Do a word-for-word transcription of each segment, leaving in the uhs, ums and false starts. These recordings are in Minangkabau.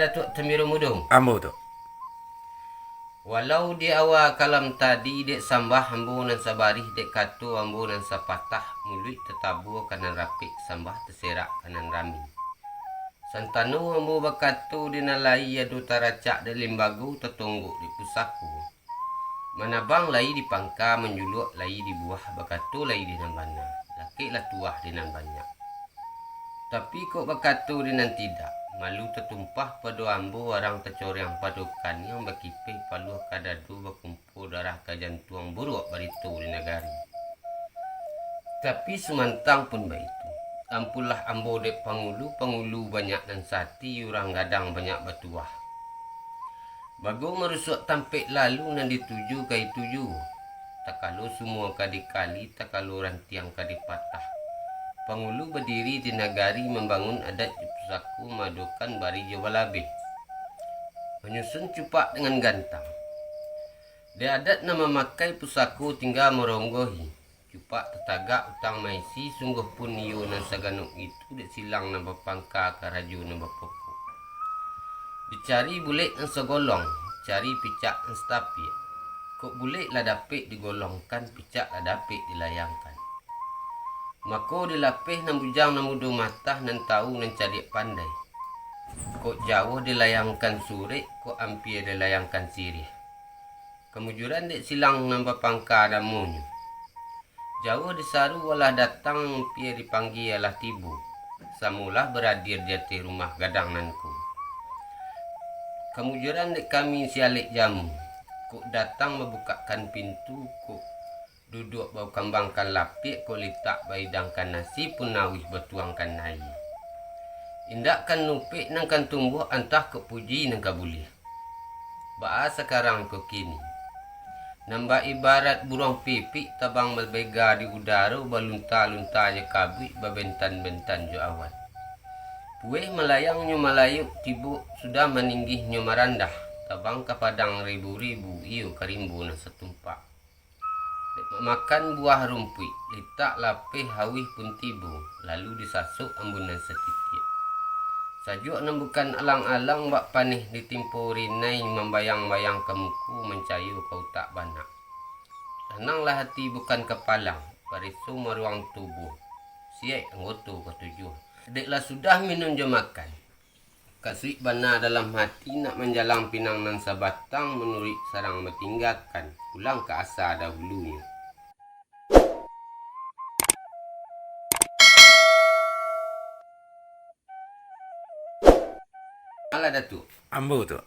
Datuak Tambiro Mudo. Ambo tu. Walau di awa kalam tadi dek sambah ambo nan sabarih, dek kato ambo nan sapatah, muluik tatabua ka nan rapek, sambah taserak ka nan rami. Santano ambo bakato di nan lai ado taracak dek limbago, tatonggok dek pusako. Manabang lai di pangka, manjuluak lai di buah, bakato lai di nan bana, lakeklah tuah di nan banyak. Tapi kok bakato di nan tidak, malu tatumpah pado ambo, arang tacoreang pado kaniang, bakipeh paluah ka dado, bakumpua darah ka jantuang, buruak barito di nagari. Tapi sumantang pun baitu, ampunlah ambo dek pangulu, pangulu banyak nan sati, urang gadang banyak batuah. Bago marusuak tampek lalu, nan dituju ka itu juo. Takalo sumua ka dikali, takalo rantiang ka dipatah. Pangulu badiri di nagari, mambangun adat jo pusako, maadokan bari jo balabeh. Manyusun cupak dengan gantang. Dek adat nan mamakai, pusako tingga maronggohi. Cupak tatagak utang maisi, sungguah pun iyo nan saganok itu, dek silang nan bapangka, karajo nan bapokok. Dicari bulek nan sagolong, cari picak nan satapiak. Kok bulek lah dapek digolongkan, picak lah dapek dilayangkan. Mako dilapeh nan bujang, nan mudo matah, nan tawu nan cadiak pandai. Kok jauah dilayangkan surek, kok ampia dilayangkan siriah. Kamujuran dek silang nan bapangka namonyo. Jauah disaru alah datang, ampia dipanggia alah tibo. Samolah baradia di ateh rumah gadang nan ko. Kamujuran dek kami si alek jamu. Kok datang mabukakkan pintu, kok duduak bakambangkan lapiak, kok litak baidangkan nasi, pun awih batuangkan aia. Indak kan nupek nan kan tumbuah, antah kok puji nan ka buliah. Baa sakarang ko kini? Nan baibarat buruang pipik, tabang babega di udaro, balunta-lunta jo kabuik, babentan-bentan jo awan. Pueh malayang nyo malayuk, tibo sudah maninggih nyo marandah, tabang ka padang ribu-ribu, iyo ka rimbo nan satumpak. Dek mamakan buah rumpuik, litak lapeh awih pun tibo, lalu disasok ambun nan satitiak. Sajuak nan bukan alang-alang, bak paneh ditimpo rinai, mambayang-bayang ka muko, mancayo ka utak banak. Tananglah ati bukan kapalang, pareso maruang tubuah, siaik anggoto katujuah. Dek lah sudah minun jo makan, kasuik bana dalam hati, nak manjalang pinang nan sabatang, manuruik sarang batinggakan, pulang ka asa dahulunyo. Alah, Datuak. Ambo tu.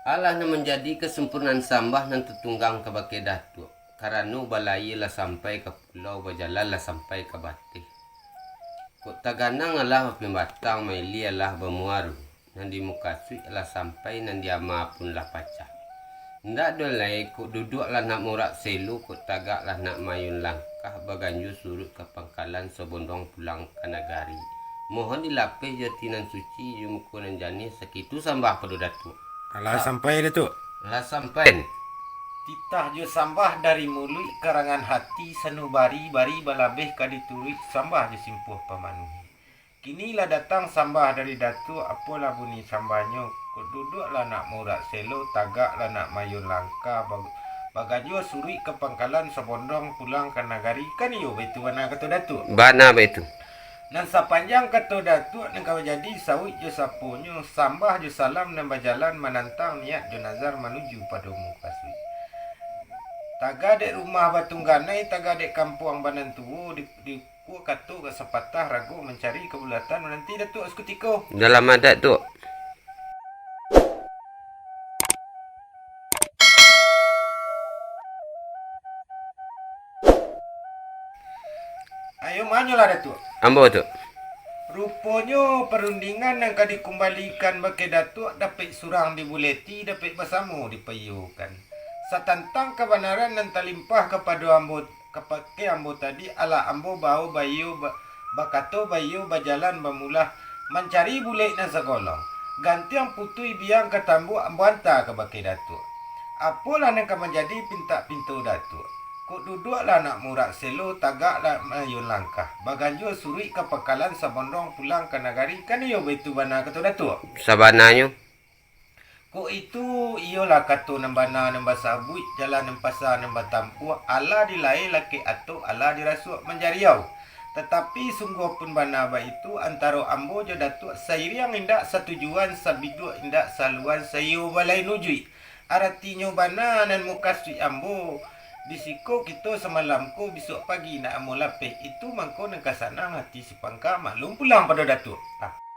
Alah nan manjadi kasampurnaan sambah nan tatunggang kabake Datuak, karano balayia lah sampai ka pulau, bajalan lah sampai ka bateh. Kok taganang alah bapimbatang, mailia alah bamuaro, nan dimukasuik alah sampai, nan diama pun lah pacah. Indak doh lai, kok duduak lah nak murak selo, kok tagak lah nak maayun langkah, baganjua suruik ka pangkalan, sabondong pulang ka nagari. Mohon dilapeh jo ati nan suci, jo muko nan janiah, sakitu sambah pado Datuak. Alah sampai, Datuak? Alah sampai. Titah jo sambah dari muluik, karangan hati sanubari, bari balabeh ka dituruik, sambah jo simpuah pamanuhi. Kini lah datang sambah dari Datuak, apolah bunyi sambahnyo, kok duduak lah nak murak selo, tagak lah nak maayun langkah, bag-, baganjua suruik ka pangkalan, sabondong pulang ka nagari, kan iyo baitu bana kato Datuak? Bana baitu. Nan sapanjang kato Datuak nan ka manjadi sauik jo saponyo, sambah jo salam nan bajalan, manantang niat jo nazar, manuju pado mukasuik. Taga dek rumah batungganai, taga dek kampuang banan tuo, di, di Kok kato ka sapatah rago mancari kabulatan mananti Datuak sakutiko. Dalam adat tu. Ayo, manyolah Datuak. Ambo tu. Ruponyo parundingan nan ka dikumbalikan bake Datuak dapek surang dibuleti, dapek basamo dipaiyokan. Satantang kabanaran nan talimpah kapado ambo, kapake ambo tadi, alah ambo bao baiyo ba-, bakato baiyo bajalan bamulah mancari bulek nan sagolong. Gantiang putuih biang ka tambuak ambo anta kabake Datuak. Apolah nan ka manjadi pintak pinto Datuak? Kok duduaklah nak murak selo, tagaklah mayun langkah. Baganjo suruik ka pangkalan, sabondong pulang ka nagari, kan iyo baitu bana kato Datuak? Sabananyo. Kok itu iyolah kato nan bana nan basabuik, jalan nan pasa nan batampuah, alah dilae lakek atok, alah dirasuak manjariau. Tatapi sungguah pun bana baitu, antaro ambo jo Datuak sairiang indak satujuan, sabiduak indak saluan, saiyo balai nujuik. Aratinyo bana nan mukasuik ambo, di siko kito samalam ko, bisuak pagi nak ambo lapeh. Itu mangko nan ka sanang hati si Pangka, maklum pulang pado Datuak. Nah.